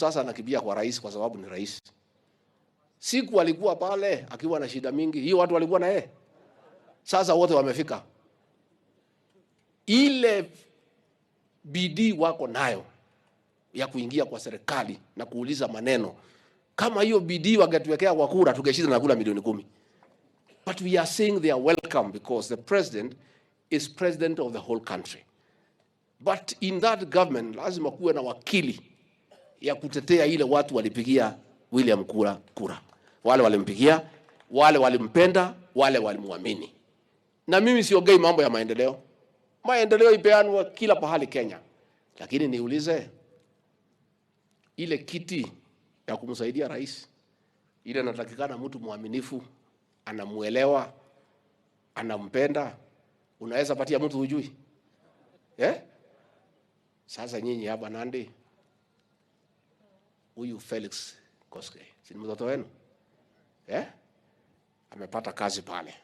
Sasa anakimbia kwa rais kwa sababu ni rais. Siku alikuwa pale akiwa na shida mingi, hiyo watu walikuwa na yeye. Sasa wote wamefika. Ile bidii wako nayo ya kuingia kwa serikali na kuuliza maneno kama hiyo bidii wangetuwekea kwa kura, tungeshinda na kura milioni 10. But we are saying they are welcome because the president is president of the whole country. But in that government lazima kuwe na wakili ya kutetea ile watu walipigia William kura, wale walimpigia, wale walimpenda, wale walimwamini. Na mimi siongei mambo ya maendeleo. Maendeleo ipeanwa kila pahali Kenya, lakini niulize, ile kiti ya kumsaidia rais ile inatakikana mtu mwaminifu, anamuelewa, anampenda, unaweza patia mtu hujui, eh? Sasa nyinyi hapa Nandi, huyu Felix Koskei si ni mtoto wenu, eh? Amepata kazi pale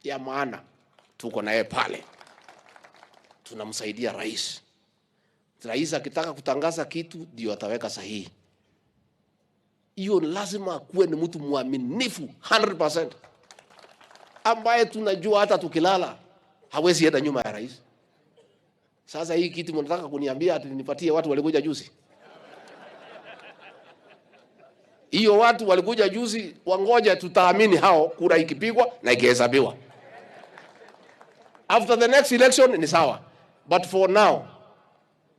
ya maana, tuko naye pale, tunamsaidia rais. Rais akitaka kutangaza kitu ndio ataweka sahihi. Hiyo lazima akuwe ni mtu mwaminifu 100%, ambaye tunajua hata tukilala hawezi enda nyuma ya rais. Sasa hii kitu mnataka kuniambia ati nipatie watu walikuja juzi? Hiyo watu walikuja juzi, wangoja, tutaamini hao kura ikipigwa na ikihesabiwa. After the next election ni sawa, but for now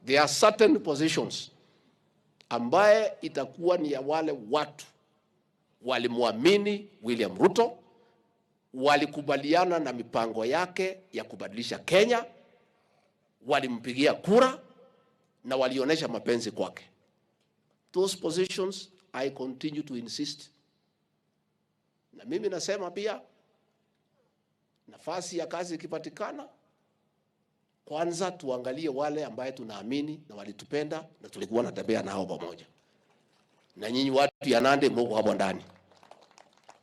there are certain positions ambaye itakuwa ni ya wale watu walimwamini William Ruto, walikubaliana na mipango yake ya kubadilisha Kenya, walimpigia kura na walionyesha mapenzi kwake. Those positions I continue to insist. Na mimi nasema pia nafasi ya kazi ikipatikana, kwanza tuangalie wale ambaye tunaamini na walitupenda na tulikuwa natembea nao pamoja. Na nyinyi watu ya Nandi mko hapo ndani.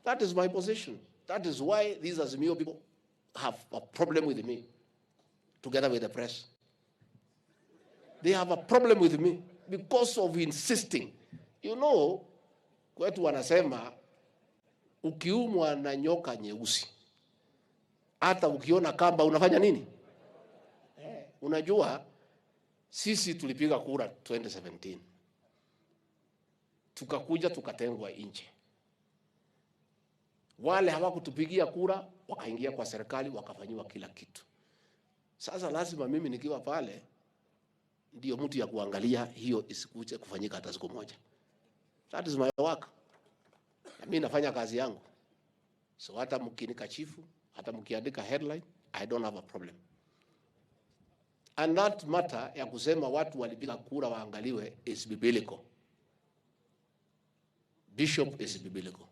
That is my position. That is why these Azimio people have a problem with me, together with the press. They have a problem with me because of insisting. Kwetu wanasema ukiumwa na nyoka nyeusi, hata ukiona kamba unafanya nini? Unajua sisi tulipiga kura 2017, tukakuja tukatengwa nje. Wale hawakutupigia kura wakaingia kwa serikali wakafanyiwa kila kitu. Sasa lazima mimi nikiwa pale ndio mtu ya kuangalia hiyo isikuje kufanyika hata siku moja. That is my work. Na mimi nafanya kazi yangu. So hata mkinikashifu, hata mkiandika headline, I don't have a problem. And that matter ya kusema watu walipiga kura waangaliwe is biblical. Bishop is biblical.